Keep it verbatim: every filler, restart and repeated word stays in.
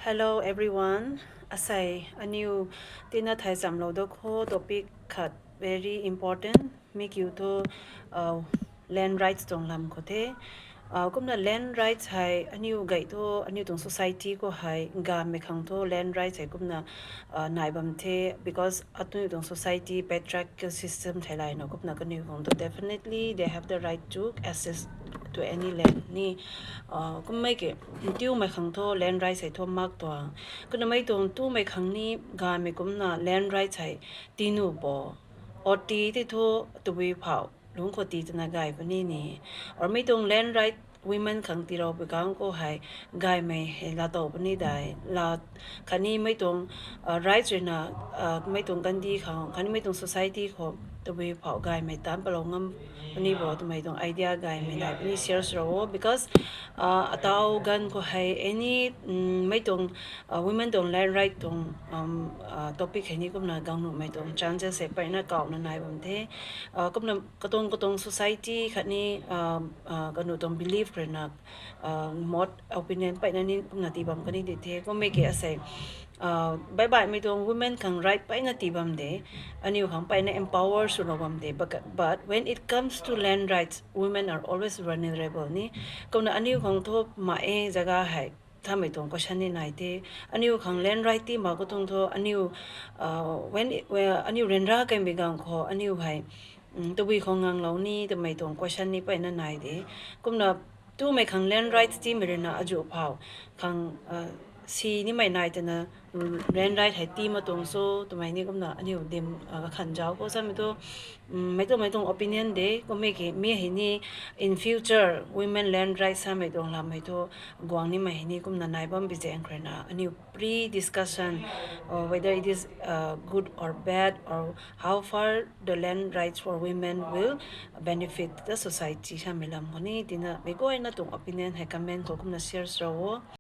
Hello everyone. Asei aniu tina thai chamlou da kho topic khat very important. Mi kiu thu land rights tuang lam khou the. Kumna land rights hei aniu gay thu aniu tuang society khou hei gaymei khang thu land rights hei kumna nai bam the, because aniu tuang society patriarchal system theilayna kumna kaniw khang thu definitely they have the right to access to any land ni. Kummei ke tiumei khang thu land rights hei thu mak tuang. Kumna mei tuang tumei khang ni gaymei kumna land rights hei tii nuh bo. Or tii tei thu tabui phau lungc khou tii twna gay puni ni. Or mei tuang land right women khang tiilou pui kang khou hei gaymei hei laatow puni dai la, khatni mei tuang rights ruina mei tuang kandi khang khatni mei tuang society khou tabui phau gaymei taanc palou ngam puni bo twmei tuang idea gaymei nai puni share swlou o, because atau ganv khou hei any mei tuang women tuang land right tuang topic hei ni kumna gang nuhmei tuang chances hei peyna kauna nai bam the. Kumna katuang katuang society khatni kanu tuang belief ruina mot opinion peyna ni kumna tii bam kani di the. Kummei ke asei baih baihmei tuang women khang right peyna tii bam de, aniu khang peyna empower swlou bam de. But when it comes to land rights, women are always vulnerable ni. Kumna aniu khang thu ma e jaga hei thamei tuang question ni nai the. Aniu khang land right tii mak khou tuang thu aniu aniu ryanra kaimei gang khou aniu hei tabui khou nganglou ni twmei tuang question ni peyna nai de. Kumna tumei khang land right tiimei ruina azuh phau khang si nimei nai twna land right hei tii mak tuang cho twmei ni kumna aniu dim kakhan zauc khou samei thu mei tuang mei tuang opinion de. Kummei ke mi hei ni in future women land right samei tuang lam hei thu guang nimei hei ni kumna nai bam bi zaeng khou ruina aniu pre-discussion whether it is good or bad or how far the land rights for women will benefit the society samei lam khou ni tina mei guayna tuang opinion hei comment khou kumna share swlou o.